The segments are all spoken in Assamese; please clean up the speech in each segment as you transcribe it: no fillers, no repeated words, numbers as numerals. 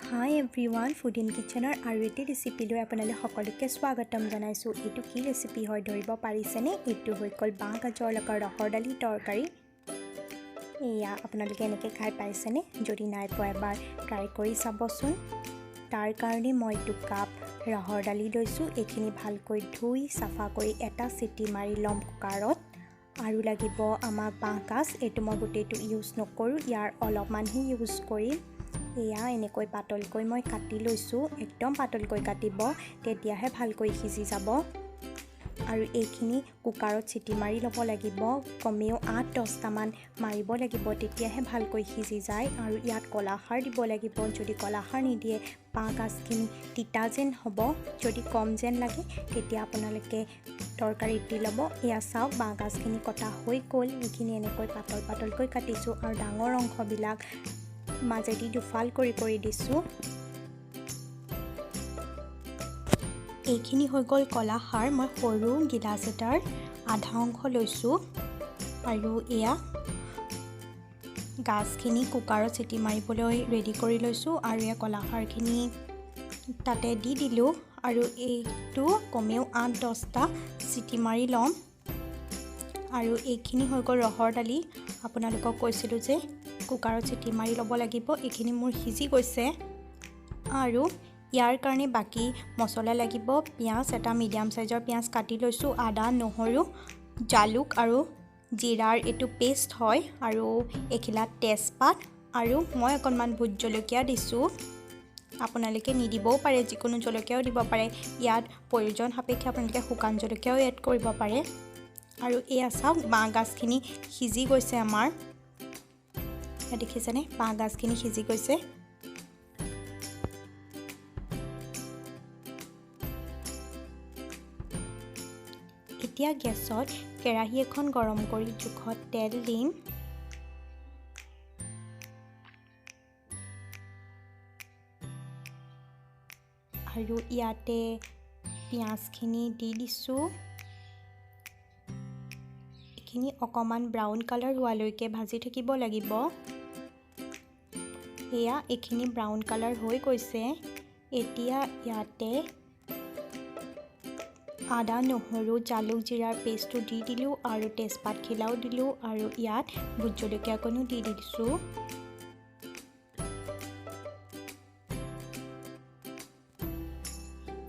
হাই এভৰিৱান, ফুড ইন কিচেনৰ আৰু এটি ৰেচিপিলৈ আপোনালোক সকলোকে স্বাগতম জনাইছোঁ। এইটো কি ৰেচিপি হয় ধৰিব পাৰিছেনে? এইটো হৈ গ'ল বাঁহ গাজৰ লগত ৰহৰ দালি তৰকাৰী। এয়া আপোনালোকে এনেকৈ খাই পাইছেনে? যদি নাই পোৱা এবাৰ ট্ৰাই কৰি চাবচোন। তাৰ কাৰণে মই 2 কাপ ৰহৰ দালি লৈছোঁ। এইখিনি ভালকৈ ধুই চাফা কৰি এটা চিটি মাৰি ল'ম কুকাৰত। আৰু লাগিব আমাক বাঁহ গাজ। এইটো মই গোটেইটো ইউজ নকৰোঁ, ইয়াৰ অলপমানহে ইউজ কৰিম। এয়া এনেকৈ পাতলকৈ মই কাটি লৈছোঁ, একদম পাতলকৈ কাটিব, তেতিয়াহে ভালকৈ সিজি যাব। আৰু এইখিনি কুকাৰত চিটি মাৰি ল'ব লাগিব, কমেও 8-10টামান মাৰিব লাগিব, তেতিয়াহে ভালকৈ সিজি যায়। আৰু ইয়াত কলাখাৰ দিব লাগিব। যদি কলাখাৰ নিদিয়ে বাঁহ গাজখিনি তিতা যেন হ'ব। যদি কম যেন লাগে তেতিয়া আপোনালোকে তৰকাৰীত দি ল'ব। এয়া চাওক, বাঁহ গাজখিনি কটা হৈ গ'ল। এইখিনি এনেকৈ পাতল পাতলকৈ কাটিছোঁ আৰু ডাঙৰ অংশবিলাক মাজেদি দুফাল কৰি কৰি দিছোঁ। এইখিনি হৈ গ'ল কলাখাৰ। মই সৰু গিলাচ এটাৰ আধা অংশ লৈছোঁ। আৰু এয়া গাজখিনি কুকাৰত চিটি মাৰিবলৈ ৰেডি কৰি লৈছোঁ। আৰু এয়া কলাখাৰখিনি তাতে দি দিলোঁ। আৰু এইটো কমেও 8-10টা চিটি মাৰি ল'ম। আৰু এইখিনি হৈ গ'ল ৰহৰ দালি। আপোনালোকক কৈছিলোঁ যে কুকাৰত চিটি মাৰি ল'ব লাগিব। এইখিনি মোৰ সিজি গৈছে। আৰু ইয়াৰ কাৰণে বাকী মছলা লাগিব। পিঁয়াজ এটা মিডিয়াম চাইজৰ পিঁয়াজ কাটি লৈছোঁ, আদা, নহৰু, জালুক আৰু জিৰাৰ এইটো পেষ্ট হয়, আৰু এখিলা তেজপাত, আৰু মই অকণমান ভোট জলকীয়া দিছোঁ। আপোনালোকে নিদিবও পাৰে, যিকোনো জলকীয়াও দিব পাৰে। ইয়াত প্ৰয়োজন সাপেক্ষে আপোনালোকে শুকান জলকীয়াও এড কৰিব পাৰে। আৰু এয়া চাওক, বাঁহ গাজখিনি সিজি গৈছে আমাৰ। দেখিছেনে, বাঁহ গাজখিনি সিজি গৈছে। এতিয়া গেছত কেৰাহী এখন গৰম কৰি জোখত তেল দিম। আৰু ইয়াতে পিঁয়াজখিনি দি দিছোঁ। এইখিনি অকণমান ব্ৰাউন কালাৰ হোৱালৈকে ভাজি থাকিব লাগিব। এয়া এইখিনি ব্ৰাউন কালাৰ হৈ গৈছে। এতিয়া ইয়াতে আদা, নহৰু, জালুক, জিৰাৰ পেষ্টটো দি দিলোঁ আৰু তেজপাত খিলাও দিলোঁ। আৰু ইয়াত ভোট জলকীয়াকণো দি দিছোঁ।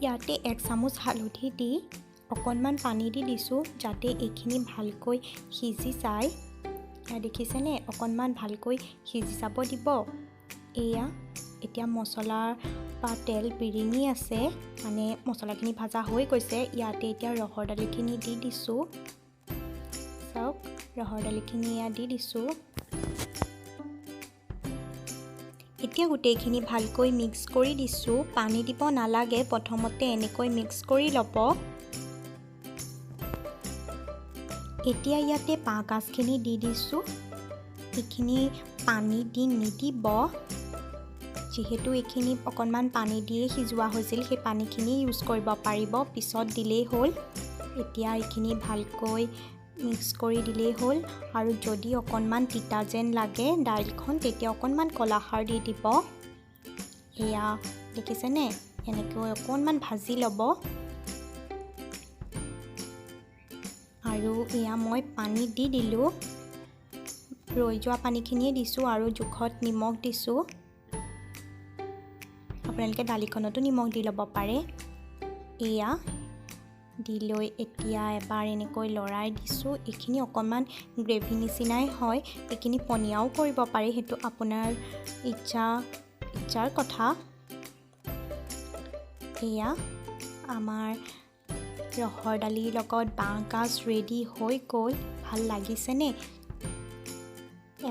ইয়াতে 1 চামুচ হালধি দি অকণমান পানী দি দিছোঁ, যাতে এইখিনি ভালকৈ সিজি যায়। এয়া দেখিছেনে, অকণমান ভালকৈ সিজি যাব দিব। এয়া এতিয়া মছলাৰ বা তেল বিৰিঙি আছে, মানে মছলাখিনি ভাজা হৈ গৈছে। ইয়াতে এতিয়া ৰহৰ দালিখিনি দি দিছোঁ। চাওক, ৰহৰ দালিখিনি এয়া দি দিছোঁ। এতিয়া গোটেইখিনি ভালকৈ মিক্স কৰি দিছোঁ। পানী দিব নালাগে, প্ৰথমতে এনেকৈ মিক্স কৰি ল'ব। এতিয়া ইয়াতে বাঁহ গাজখিনি দি দিছোঁ। এইখিনি পানী দি নিদিব, যিহেতু এইখিনি অকণমান পানী দিয়ে সিজোৱা হৈছিল, সেই পানীখিনি ইউজ কৰিব পাৰিব, পিছত দিলেই হ'ল। এতিয়া এইখিনি ভালকৈ মিক্স কৰি দিলেই হ'ল। আৰু যদি অকণমান তিতা যেন লাগে দাইলখন, তেতিয়া অকণমান কলাখাৰ দি দিব। এয়া দেখিছেনে, এনেকৈ অকণমান ভাজি ল'ব। আৰু এয়া মই পানী দি দিলোঁ, ৰৈ যোৱা পানীখিনিয়ে দিছোঁ। আৰু জোখত নিমখ দিছোঁ। আপোনালোকে দালিখনতো নিমখ দি ল'ব পাৰে। এয়া দি লৈ এতিয়া এবাৰ এনেকৈ লৰাই দিছোঁ। এইখিনি অকণমান গ্ৰেভি নিচিনাই হয়, এইখিনি পনীয়াও কৰিব পাৰে, সেইটো আপোনাৰ ইচ্ছাৰ কথা। এয়া আমাৰ ৰহৰ দালিৰ লগত বাঁহ গাজ ৰেডি হৈ গ'ল। ভাল লাগিছেনে?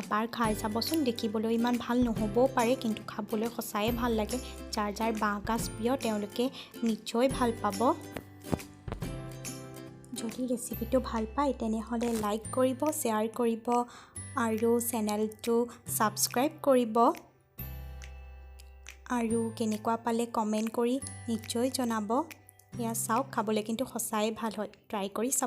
এবাৰ খাই চাবচোন। দেখিবলৈ ইমান ভাল নহ'বও পাৰে, কিন্তু খাবলৈ সঁচায়ে ভাল লাগে। যাৰ যাৰ বাঁহ গাজ প্ৰিয় তেওঁলোকে নিশ্চয় ভাল পাব। যদি ৰেচিপিটো ভাল পায় তেনেহ'লে লাইক কৰিব, শ্বেয়াৰ কৰিব আৰু চেনেলটো ছাবস্ক্ৰাইব কৰিব। আৰু কেনেকুৱা পালে কমেণ্ট কৰি নিশ্চয় জনাব। এয়া চাওক, খাবলৈ কিন্তু সঁচাই ভাল হয়, ট্ৰাই কৰি চাব।